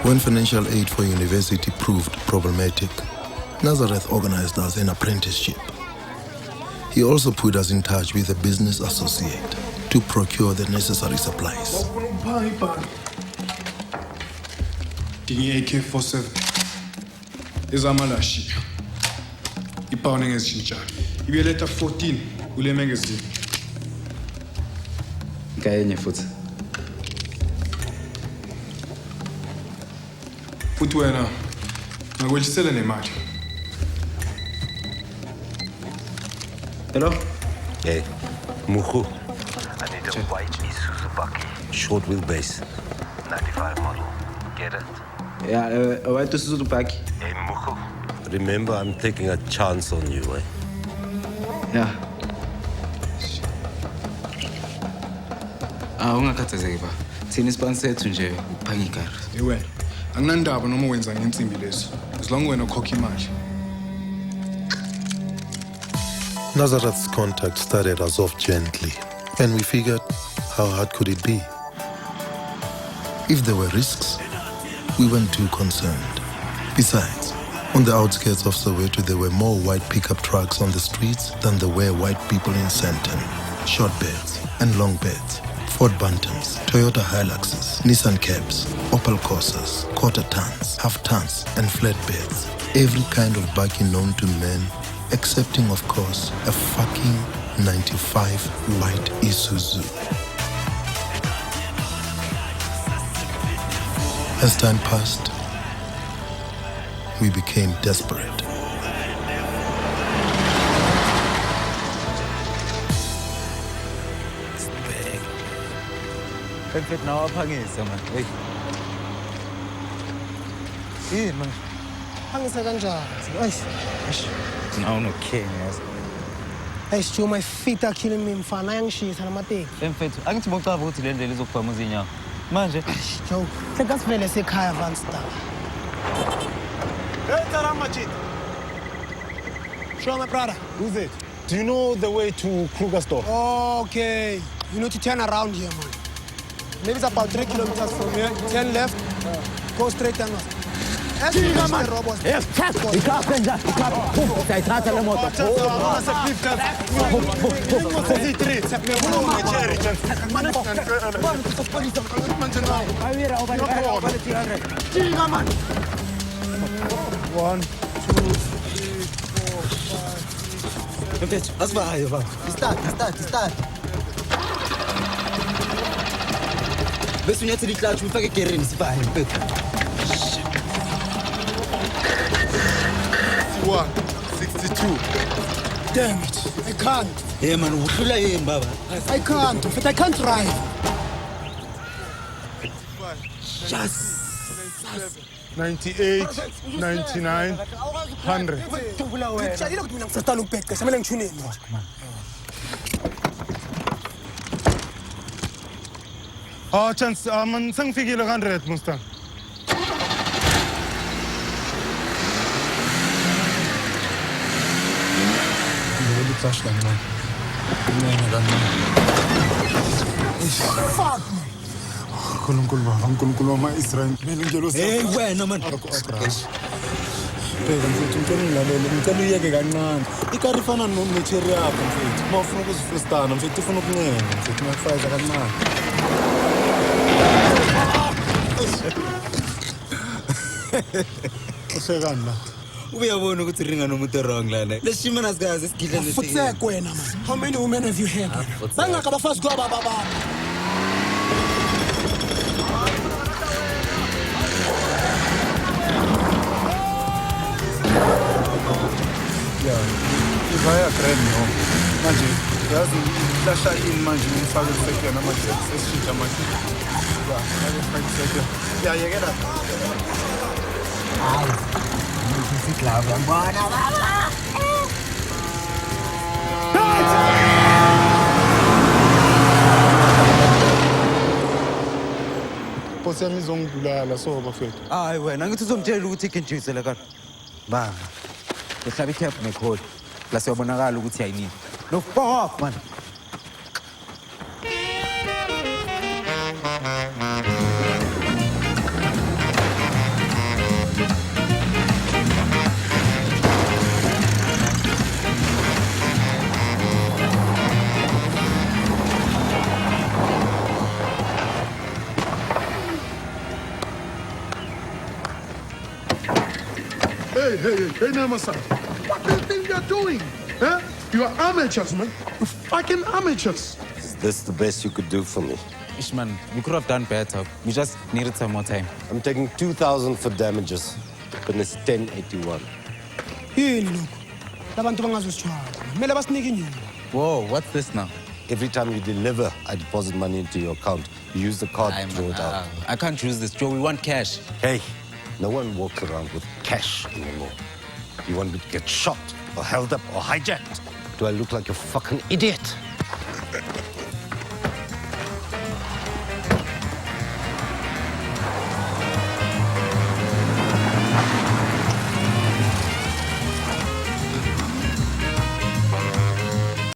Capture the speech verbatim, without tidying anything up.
When financial aid for university proved problematic, Nazareth organized us an apprenticeship. He also put us in touch with a business associate to procure the necessary supplies. Ndine A K forty-seven. Ezama la shipya. Ipawo nenge zichinja. Ibye leta fourteen kule magazine. Kaenye futhi. Futhi wena, ngakwetjisele nemali. Hello? Hey, Muhu. I need a white Isuzu Bucky. Short wheelbase. Ninety-five model. Get it? Yeah, uh, a white Isuzu Bucky. Hey, Muhu. Remember, I'm taking a chance on you, eh? Yeah. Ah, ungakhathazeki pa. Tsini spanse yetu nje, upangikara. Ewe, anginandaba noma wenza ngentsimbi lezo. As long wena ukhokha imali. Nazareth's contact started us off gently, and we figured, how hard could it be? If there were risks, we weren't too concerned. Besides, on the outskirts of Soweto, there were more white pickup trucks on the streets than there were white people in Sandton. Short beds and long beds, Ford Bantams, Toyota Hiluxes, Nissan Cabs, Opel Corsas, quarter tons, half tons, and flatbeds. Every kind of bakkie known to men, excepting, of course, a fucking ninety-five white Isuzu. As time passed, we became desperate. Perfect, now uphangisa, man. Hey. Hey, man. Phangisa kanjani? Eish. Eish. Now no care, yes. Eish, Joe, my feet are killing me, mfana, ayangishisa namateki. Emfethu, angithi bocava ukuthi le ndlela izokufa muzinyawo. Manje? Eish, Joe, hleka sivele sekhaya, Van Star. Hey, Tarama, Chita. Sure, my brother. Who's it? Do you know the way to Kruger Store? Okay. You need to turn around here, man. Maybe it's about three kilometers from here. Turn left. Go straight down. As you reach the robots. Yes, yes. Ikapenda, ikapenda. Utayithatha le moto. Awira, over there, over there. One, two, three, four, five, six, seven. Mfethu, asivahaye baba. Start, start, start. Bese unyathele i-clutch, ufake egereni, sivahaye, mfethu. Sixty-one, sixty-two. Damn it, I can't. Yeah, man, uhlula yini, baba? I can't, mfethu, I can't drive. Yes. Ninety-eight, ninety-nine, hundred. Ah, chance, ah, man, sengifikile hundred, Mustang. Ngibona i-crash kancane. Inene kancane. Fuck, man. Nkulunkulu baba, Nkulunkulu wama-Israyeli, belungelo. Hey, wena, man. Bheka mfethu, ngicela ungilalele, ngicela uyeke kancane. Ikari ifana no-, necheri yakho mfethu. Uma ufuna ukuzifestana mfethu, ufuna ukuncenga mfethu, ngakufayeza kancane. Uhlekani la? Uyabona ukuthi ringa nomuntu wrong lana. Leshimana sikaze sigidla. Futsek wena, man. How many women have you had? Bangaki abafazi kwaba baba? Yeah. Ivaya grand no. Manje, yazi, lasha in manje, ngifake sekuyona manje, sesishintsha manje. Yeah, ngifake sekuyona. Yeah, yekela. Hayi. Ngifisa iglove yangibona, baba. Nkosi yami izongibulala, so, bafethu. Hayi, wena, ngithi uzomtshela ukuthi ikintshise le kani. Baba, uhlaba i-cap nekholi. La siyabonakala ukuthi ayinini. No, fuck off, man. Hey, hey, hey, hey, Namasa. What do you think you're doing? Huh? You are amateurs, man. You fucking amateurs. Is this the best you could do for me? Ish, man, we could have done better. We just needed some more time. I'm taking two thousand for damages, but it's ten eighty-one. Yini lokhu? Labantu bangazosithwala. Kumele basinike inyumba. Whoa, what's this now? Every time you deliver, I deposit money into your account. You use the card Ay, to draw man, it out. uh, I can't use this, Joe. We want cash. Hey, no one walks around with cash anymore. You want me to get shot or held up or hijacked? Do I look like a fucking idiot?